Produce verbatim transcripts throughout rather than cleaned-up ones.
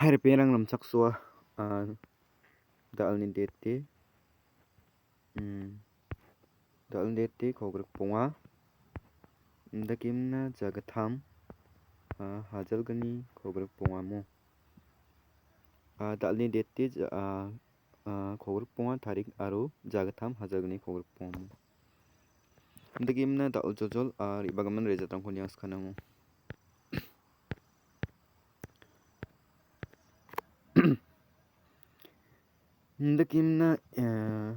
Hai, ripengrang rimchaksoa, ah, da·alni date, mm, da·alni date kolgrik bonga. Indakimna jagittam, ah, hajalgni kolgrik bongamo. Ah, da·alni date ja-, ah, ah, kolgrik bonga tarik aro jagittam hajalgni kolgrik bongamo. Indakimna da·o joljol, ah, re·bagimin resultrangko niangsikanango. Indakimna, eh,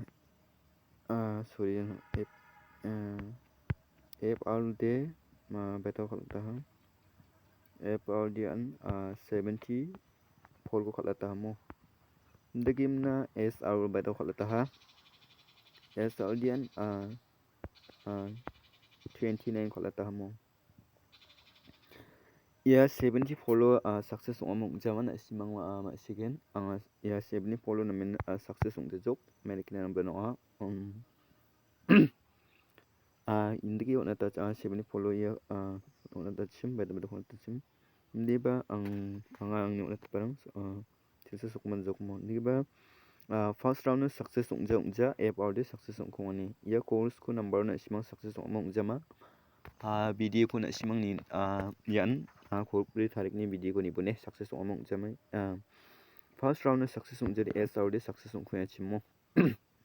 ah, sorry, F, eh, F R D, ma, baitao kal·ataha. F R D an, ah, seventy four ko kal·ataha mo. Indakimna S R baitao kal·ataha. S R D an, ah, ah, twenty nine kal·ataha mo. Ia seventy four-o, ah, success ong·a ong·jama na·simang, ah, ma·sigen. Anga ia seventy four-o namen, ah, success ong·jajok. American number ong·a. Um, ah, indake on·a ta, ah, seventy four-o ia, ah, on·a ta chim, beda beda on·a ta chim. Indiba ang, anga angni on·a ta parang, ah, Success ong·a man jokmo. Nigipa, ah, first round-o success ong·ja ong·ja, F R D success ong·kongani. Ia course-ko number-o na·simang success ong·ama ong·jama. Ah, video-ko na·simang ni, ah, ian, ah, kolgrik tarikni video-ko nibone success ong·ama ong·jama. Ah, first round-o success ong·jade S R D success ong·kongachimo.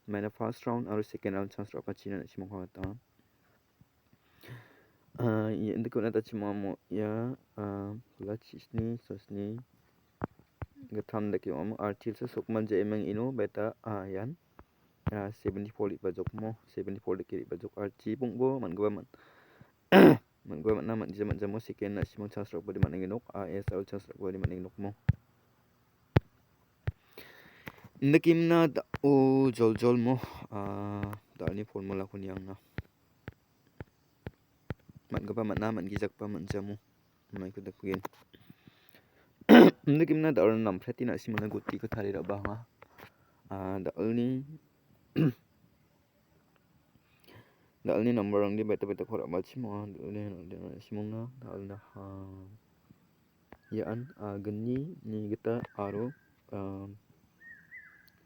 Maina first round aro second round chance ra·bachina na·simang kangata. Ah, ia indake on·a ta chimamo ia, ah, kola chisni, sosni, gittam dake ong·a. Artilsa sokman ja·emang ino baita, ah, ian, ah, seventy four re·bajokmo, seventy four dake re·bajok. Arti bongbo man·gipa man-, man·gipa man·a, man·gija man·jamo second na·simang chance ra·bade man·engenok, ah, S R chance ra·bade man·engenokmo. Indakimna da·o joljolmo, ah, da·alni formula-ko niangna. Man·gipa man·a, man·gijakba man·jamo. Maiko dakgen. Indakimna da·alni nampreti na·simana gotiko tarie ra·bahanga. Ah, da·alni, da·alni number-rangde baita baitako ra·bachimo, ah, da·alni, da·alni na·simangna, da·alna, ah, Ian, ah, gni ni gita aro, ah,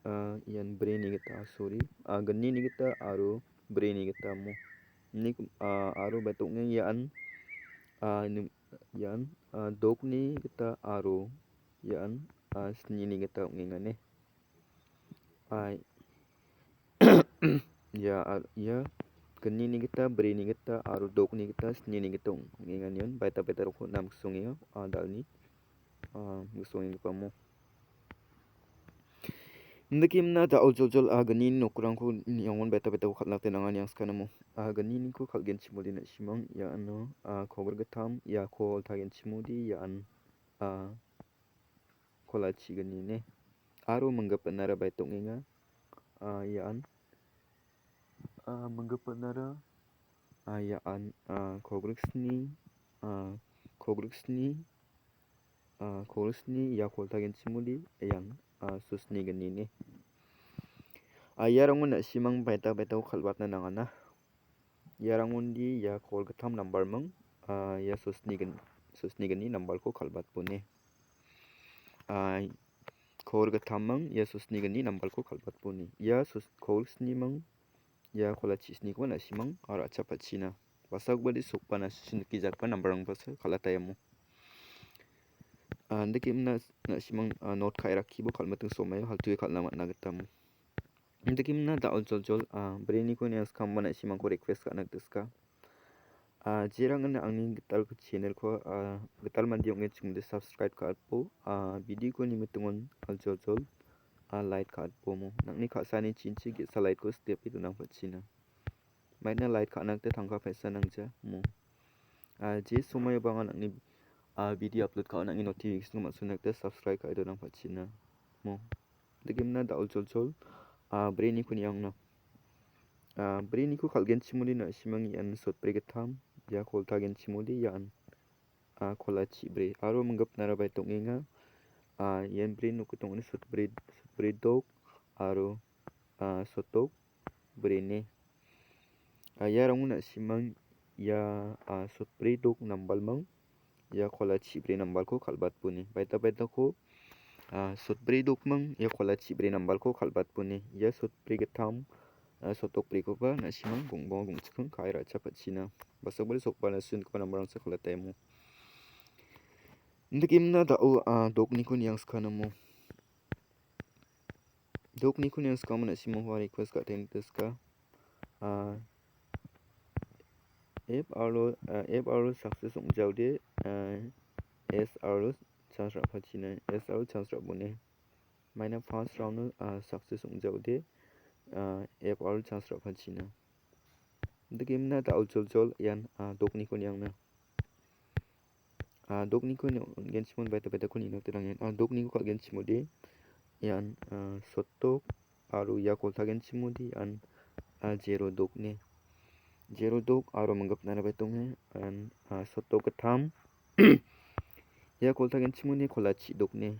ah, ian bri ni gita, sorry, ah, gni ni gita aro bri ni gita mo-, ni, ah, aro baita ong·e ian, ah, nim-, ian, ah, dok ni gita aro ian, ah, sni ni gita ong·enga ne. Ai. Ia, ar-, ia gnini gita, brini gita, aro dokni gita, snini gita ong-, ong·enganion baita baita rokko namgisongenga, a, dalni, a, gisongenggipa mo. Indakimna da·o joljol, a, gnini nokrangko niangon baita baitako kal·na gita nangani angsikanamo. A, gniniko kal·genchimode na·simang iano, a, kogrik gittam iako oltagenchimode ian, a, kolachi gnini aro minggipinara baita ong·enga. A, ian, a, minggipinara, a, ian, a, kogrik sni, a, kogrik sni, a, kogrik sni iako oltagenchimode ian, a, sosni gnini. A, iarango na·simang baita baitako kal·batna nangana. Iarangondi ia kol gittam nambarming, a, ia sosni gin-, sosni gni nambarko kal·batbone. A, kol gittaming ia sosni gni nambarko kal·batbone. Ia sos-, kol sniming ia kolachi sniko na·simang aro a·chapachina. Basakbade sokbana sinikijakba nambarrangbaso kal·ataiamo. A, indakimna na·simang, a, not ka·e rakkibo kal·miting somaio haltue kal·na man·a gitamo. Indakimna da·o joljol, a, briniko niangskamba na·simangko request ka·na gita sika. A, jerang ine angni gital channelko, a, gital mande ong·e chingde subscribe ka·atbo, a, videoko nimitingon a, joljol, a, like ka·atbo mo. Nangni ka·sani chinchi ge·sa likeko stepe donangpachina. Maina like ka·na gita tangka paisa nangja mo. A, je somaioba anga nangni, a, video upload ka·o nangni notificationko man·sona gita subscribe ka·e donangpachina mo. Indakimna da·o joljol, a, briniko niangna. A, briniko kal·genchimode na·simang ian sotbri gittam, ia koltagenchimode ian, a, kolachi bri. Aro minggipinara baita ong·enga. A, ian bri nokgittam ong·ode sotbri, sotbri dok aro, a, sotok brini. A, iarango na·simang ia, a, sotbri dok nambalming ia kolachi bri nambalko kal·batboni. Baita baitako, ah, sotbri dokming ia kola chibri nambalko kal·batboni. Ia sotbri gittam, ah, sotokbrikoba na·simang gongbonga gongchiking ka·e ra·chapatchina. Basakbari sokba na·simanggipa nambalrangsa kal·ataimo. Indakemna da·o, ah, dokniko niangska namo. Dokniko niangskamo na·simangko request ka·tengtoska. Ah, F R O, ah, F R O success ong·jaode, ah, S R O chance ra·pachina, S R O chance ra·bone. Maina first round-o, ah, success ong·jaode, ah, F R O chance ra·pachina. Indakemna da·o joljol ian, ah, dokniko niangna. Ah, dokniko ni-, on·genchimon baita baitako nina gita nangen. Ah, dokniko kal·genchimode ian, ah, sotok aro ia koltagenchimode ian, ah, jero dokne. Jero dok aro minggipnara baitonge ian, ah, sotok gittam. Ia koltagenchimode kolachi dokne.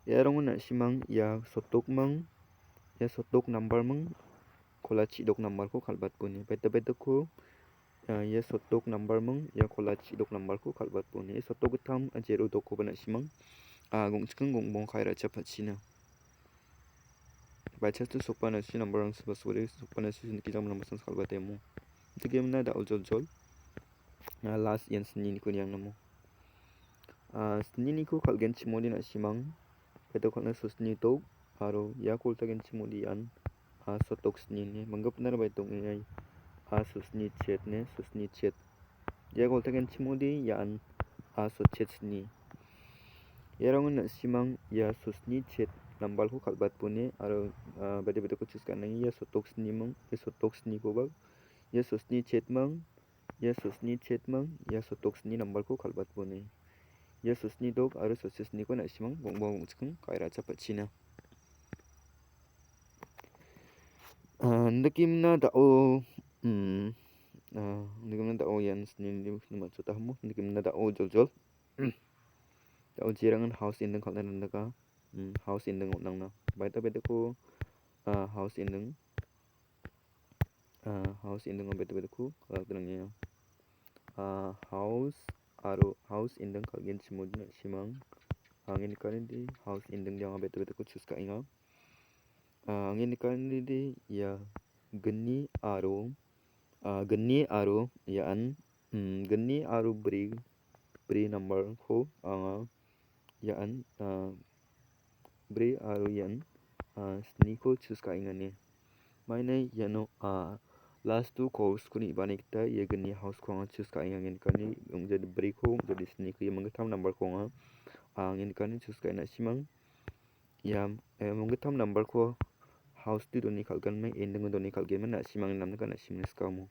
Iarango na·simang ia sotokming, ia sotok nambarming, kolachi dok nambarko kal·batboni. Baita baitako, ah, ia sotok nambarming, ia kolachi dok nambarko kal·batboni. Ia sotok gittam, ah, jero dokkoba na·simang, ah, gongchiking gongbong ka·e ra·chapatchina. By chance-o sokba na·si nambarrangsiba sore, sokba na·si nikijam nambarrangsi kal·batemo. Indakemna da·o joljol. Ah, last ian sniniko niangnamo. Ah, sniniko kal·genchimode na·simang, baita kal·na sosni dok, aro ia koltagenchimode ian, ah, sotok sni ine. Minggipnara baitong·engai, ah, sosni chet ine, sosni chet. Ia koltagenchimode ian, ah, sotchet sni. Iarango na·simang ia sosni chet nambalko kal·batbone aro, ah, bede bedeko chus ka·nange ia sotok sniming, ia sotok snikoba, ia sosni chetming, ia sosni chetming, ia sotok sni nambalko kal·batbone. Ia sosni dok aro sotchet sniko na·simang gongbong gongchiking ka·e ra·chapatchina. Ah, indakemna da·o, mm, ah, indakemna da·o ian sni matchotahamo, indakemna da·o joljol. Da·o jerangan house ending kal·na nangdaka. Mm, house ending on·angna. Baita baitako, ah, house ending, ah, house ending-o baita baitako kal·na nangenga. Ah, house aro house ending kal·genchimode na·simang. Angni nikanide house ending-de anga baita baitako chus ka·enga. Ah, angni nikanide ia gni aro, ah, gni aro ian, mm, gni aro bri, bri nambarko anga ian, ah, bri aro ian, ah, sniko chus ka·engane. Maina iano, ah, last two calls-ko nibani gita ia gni house-ko anga chus ka·enga, angni nikani ong·jade briko, ong·jade sniko ia minggittam nambarko anga, ah, angni nikani chus ka·e na·simang. Ia, eh, minggittam nambarko house-o done kal·genming, ending-o done kal·genming, na·simangni namnika, na·simangni skamo.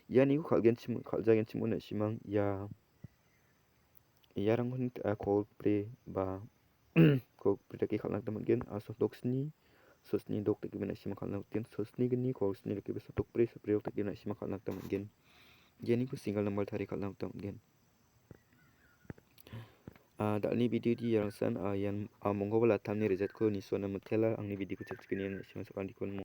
Ianiko kal·genchim-, kal·jagenchimode na·simang ia, iarangkon, ah, kol bri ba kol bri dake kal·na gita man·gen. Ah, sotok sni, sosni dok dakeba na·simang kal·na gita man·gen. Sosni gni, kol sni dakeba sotok bri, sotbri dok dakeba na·simang kal·na gita man·gen. Ianiko single number tarie kal·na gita man·gen. Ah, da·alni video-de iarangsan, ah, ian, ah, monggoba latamni result-ko nisona mitela, angni video-ko chekchikani ian na·simang sakantikon